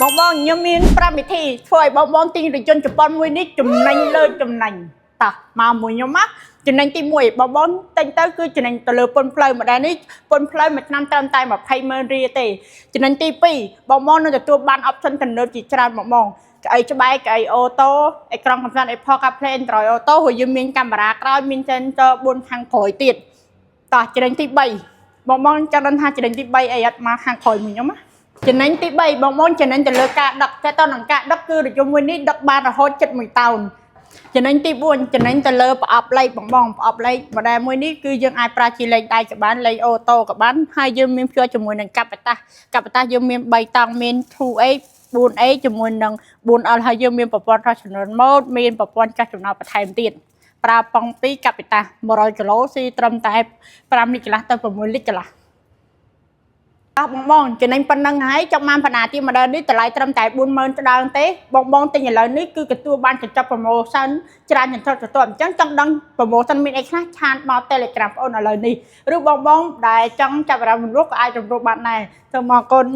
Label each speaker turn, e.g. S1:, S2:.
S1: បងបងខ្ញុំមាន5វិធីធ្វើឲ្យបងបងទិញរថយន្តជប៉ុនមួយនេះចំណេញលើចំណេញតោះមកមួយខ្ញុំមកចំណេញទី1បងបងទិញទៅគឺចំណេញទៅលើពន្ធផ្លូវម្ដងនេះពន្ធផ្លូវមួយឆ្នាំត្រឹមតែ20ម៉ឺនរៀលទេ។ចំណេញទី2បងបងនឹងទទួលបាន option ទំនើបជាច្រើនបងបងកៅអីច្បែកកៅអី auto អេក្រង់កំសាន្ត Apple CarPlay Android Auto ហើយយើងមានកាមេរ៉ាក្រោយមាន sensor 4ខាងក្រោយទៀតតោះចំណេញទី3បងបងចង់ដឹងថាចំណេញទី3អីអត់មកខាងក្រោយមួយខ្ញុំណា ចំណេញទី3បងប្អូនចំណេញទៅលើការដឹកតែតនឹងការដឹកគឺរយមមួយនេះដឹកបានរហូតជិត1តោនចំណេញទី4ចំណេញទៅលើប្រអប់លេខបងបងប្រអប់លេខ model មួយនេះគឺយើងអាចប្រើជាលេខដៃក៏បានលេខ auto ក៏បានហើយយើងមានភ្ជាប់ជាមួយនឹងកាប់បតាសកាប់បតាសយើងមាន3តង់មាន 2A 4A ជាមួយនឹង 4L ហើយយើងមានប្រព័ន្ធ traction mode មានប្រព័ន្ធកាសចំណោបន្ថែមទៀតប្រើប៉ុង2កាប់បតាស100គីឡូស៊ីត្រឹមតែ5លីត្រកន្លះទៅ6លីត្រកន្លះ អស់បងបងចំណេញប៉ុណ្ណឹងហើយចង់បានបណ្ណាទី model នេះតម្លៃត្រឹមតែ40000ស្ដើងទេបងបងទិញឥឡូវនេះគឺទទួលបានកញ្ចប់ promotion ច្រើនចន្ទទៅទៅអញ្ចឹងចង់ដឹង promotion មានអីខ្លះchat មក Telegram បងអូនឥឡូវនេះឬបងបងដែលចង់ចាប់អារម្មណ៍រំលោះក៏អាចរំលោះបានដែរសូមអរគុណ។